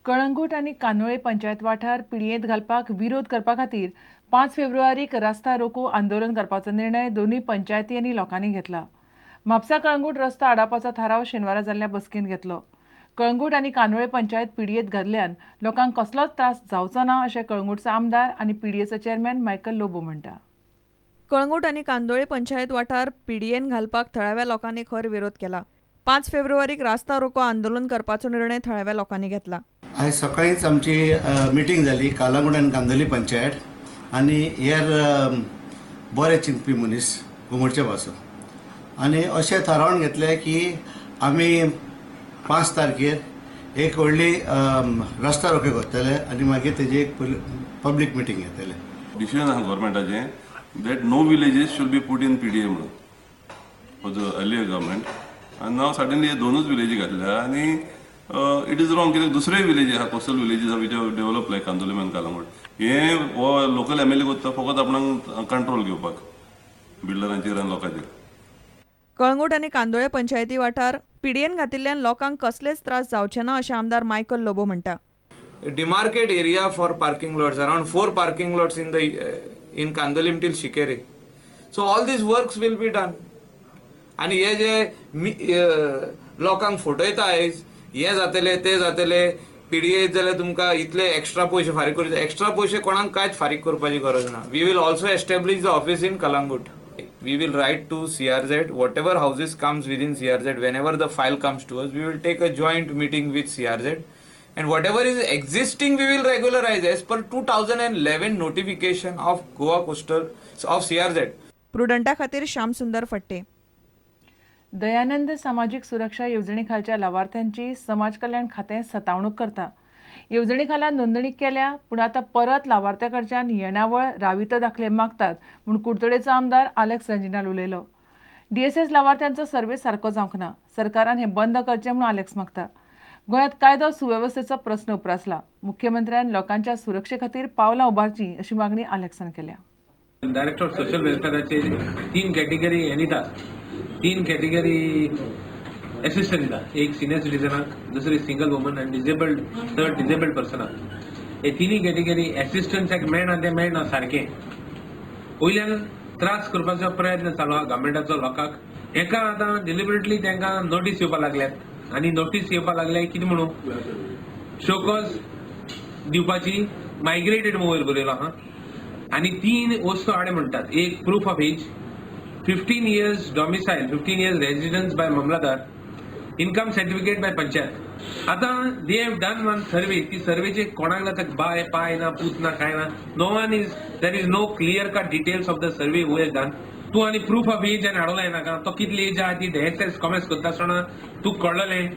कळंगूट आनी कांदोळे पंचायत वाठार पिडयेंत घालपाक विरोध करपा खातीर 5 फेब्रुवारीक रास्ता रोको आंदोलन करपाचो निर्णय दोनूय पंचायती आनी लोकांनी घेतला. म्हापसा कळंगूट रस्तो आडावपाचो थाराव शेनवारा जाल्ल्या बसकेंत घेतलो. कळंगूट आनी कांदोळे पंचायत पिडयेंत घाल्ल्यान लोकांक कसलोच त्रास जावचो ना अशें कळंगूटचो आमदार आनी पिडयेचो चेअरमॅन मायकल लोबो म्हणटा. कळंगूट आनी कांदोळे पंचायत वाठार पिडयेन घालपाक थळाव्या लोकांनी खर विरोध केला. 5 फेब्रुवारीक रास्ता रोको आंदोलन करपाचो निर्णय थळाव्या लोकांनी घेतला. आयज सकाळीच आमची मिटींग जाली कालांगूट आनी कांदोली पंचायत आनी हेर बरे चिंतपी मनीस घुमटचे पासून आनी अशें थारावन घेतलें की आमी 5 तारखेर एक व्हडली रस्ता रोको करतले आनी मागीर तेजी एक पब्लीक मिटींग घेतले. डिसिजन आहा गव्हर्मेंटाचें that no villages should be put in PDA म्हणून फॉर the earlier government आनी नाव सडनली हे दोनूच विलेजी घातल्या आनी it is wrong कित्याक दुसरे विलेजी आहा, कोस्टल विलेजीस आहा which develop like Candolim आनी कालांगूट. हे हो लोकल एम एल ए करता फकत आपणाक कंट्रोल घेवपाक बिल्डरांचेर आनी लोकांचेर. कळंगूट आनी कांदोळे पंचायती वाठार पिडयेन घातिल्ल्यान लोकांक कसलेच त्रास जावचे ना अशें आमदार मायकल लोबो म्हणटा. Demarcate area for parking lots, around 4 parking lots in the in Candolim till Shinkeri. So all these works will be done. आनी हे जे लोकांक फटयता आयज, हे जातले ते जातले, पीडीए जाल्यार तुमकां इतले एक्स्ट्रा पयशे फारीक करचे, एक्स्ट्रा पयशे कोणाक कांयच फारीक करपाची गरज ना. We will also establish the office in Calangute. We will write to CRZ. Whatever houses comes within CRZ, whenever the file comes to us, we will take a joint meeting with CRZ. And whatever is existing, we will regularize as per 2011 notification of Goa Coastal of CRZ. प्रुडंटा खातीर श्याम सुंदर फट्टे. दयानंद सामाजीक सुरक्षा येवजणे खालच्या लावार्थ्यांची समाज कल्याण खातें सतावणूक करता. येवजणे खाला नोंदणी केल्या पूण आतां परत लावार्थ्या कडच्यान येणावळ रावितो दाखले मागतात म्हूण कुडतडेचो आमदार आलेक्स रंजिनाल उलयलो. डीएसएस लावार्थ्यांचो सर्वे सारको जावंक ना, सरकारान हें बंद करचें म्हूण आलेक्स मागता. गोंयांत कायदो सुवेवस्थेचो प्रस्न उप्रासला. मुख्यमंत्र्यान लोकांच्या सुरक्षे खातीर पावलां उबारचीं अशी मागणी आलेक्सान केल्या. डायरेक्टर ऑफ सोशल वेलफेअराचे 3 कॅटेगरी हे दिता, 3 कॅटेगरी एसिस्टंट दिता. एक सिनियर सिटीजनाक, दुसरी सिंगल वुमन आनी डिजेबल्ड, थर्ड डिजेबल्ड पर्सनाक. हे तिनूय कॅटेगरी एसिस्टंट्साक मेळना, ते मेळना सारकें. वयल्यान त्रास करपाचो प्रयत्न चालू आहा गव्हर्मेंटाचो लोकांक. हेका आतां डिलिबरेटली तांकां नोटीस येवपाक लागल्यात आनी नोटीस येवपाक लागल्या कितें म्हणून शोकॉज दिवपाची मायग्रेटेड मोबायल बरयलो आहा. आनी 3 वस्तू हाडे म्हणटात. एक proof of age, 15 years domicile, 15 years residence by mamlatdar, income certificate by panchayat. आतां they have done one survey. ती सर्वेचे कोणाक ना बाय पाय ना पूत ना काय ना, no one is there is no clear cut details of the survey who has done. तूं आनी प्रूफ ऑफ एज आनी हाडलें नाका, तो कितली एज आहा ती एस एस कॉमर्स करता आसतना तूं कळ्ळलें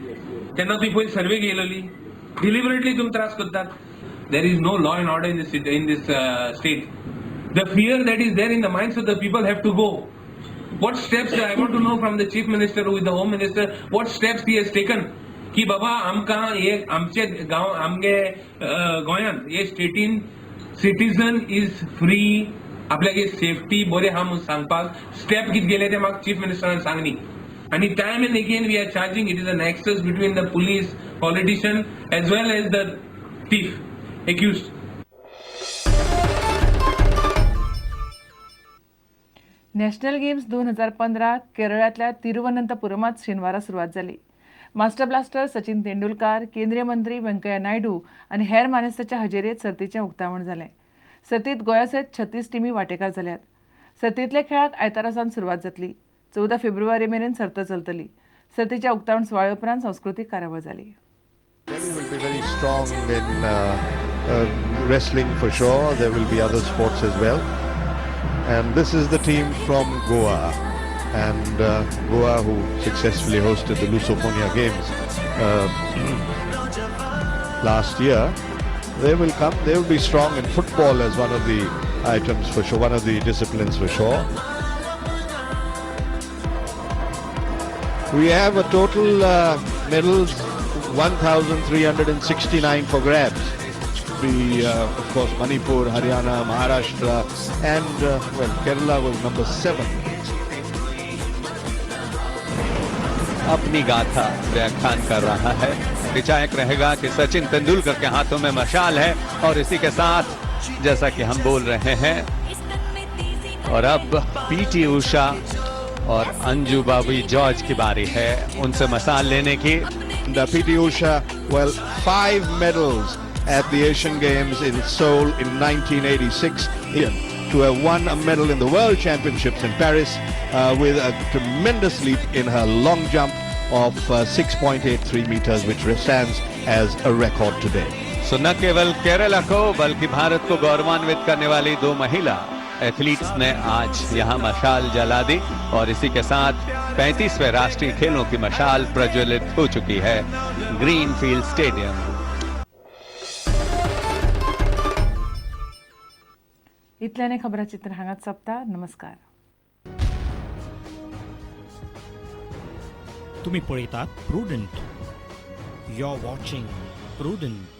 तेन्ना तुवें पयलीं सर्वे घेयलेली. डिलिबरेटली तुमी त्रास करतात. There is no law and order in this city, in this state. The fear that is there in the minds of the people have to go. What steps I want to know from the Chief Minister, who is the Home Minister, what steps he has taken? की बाबा आमकां हे आमचे गांव आमगे गोंयांत हे स्टेटीन citizen is free, आपल्यागे सेफ्टी बरी आहा म्हूण सांगपाक स्टेप कितें गेले ते म्हाका चीफ मिनिस्टरान सांगनी. आनी time and again we are charging, it is a nexus between the police, politician as well as the thief accused. National games 2015 केरळांतल्या तिरुवनंतपुरमात शेनवारा सुरवात जाली. मास्टर ब्लास्टर सचिन तेंडुलकार, केंद्रीय मंत्री व्यंकय्या नायडू आनी हेर मानेस्तांच्या हजेरेंत सर्तीचें उक्तावण जालें. सर्तींत गोंया सयत 36 टिमी वांटेकार जाल्यात. सर्तींतल्या खेळाक आयतारा सावन सुरवात जातली. 14 फेब्रुवारी मेरेन सर्त चलतली. सर्तीच्या उक्तावण सुवाळ्या उपरांत संस्कृतीक कार्यावळ जाली. Delhi will be very strong in wrestling for sure. There will be other sports as well. And this is the team from Goa. And Goa, who successfully hosted the Lusofonia Games last year, they will come. They will be strong in football as one of the items for sure, one of the disciplines for sure. We have a total medals 1,369 for grabs. Be of course Manipur, Haryana, Maharashtra, and well, Kerala was number 7. अपनी गाथा व्याख्यान कर रहा है। रिचायक रहेगा कि Sachin Tendulkar K हाथों में मशाल है और इसी के साथ जैसा कि हम बोल रहे हैं, और अब पीटी उषा और अंजू बाबी जॉर्ज की बारी है उनसे मशाल लेने की। And PT Usha, well, 5 medals at the Asian Games in Seoul in 1986, to have won a medal in the World Championships in Paris with a tremendous leap in her long jump of 6.83 meters, which stands as a record today. So न केवल केरला को बल्कि भारत को गौरवान्वित करने वाली दो महिला athletes ने आज यहां मशाल जला दी और इसी के साथ 35वें राष्ट्रीय खेलों की मशाल प्रज्वलित हो चुकी है ग्रीन फील्ड स्टेडियम। इतल्याने खबराचित्र हांगाच सोंपता. नमस्कार. तुम्ही पळयतात Prudent. You are watching Prudent.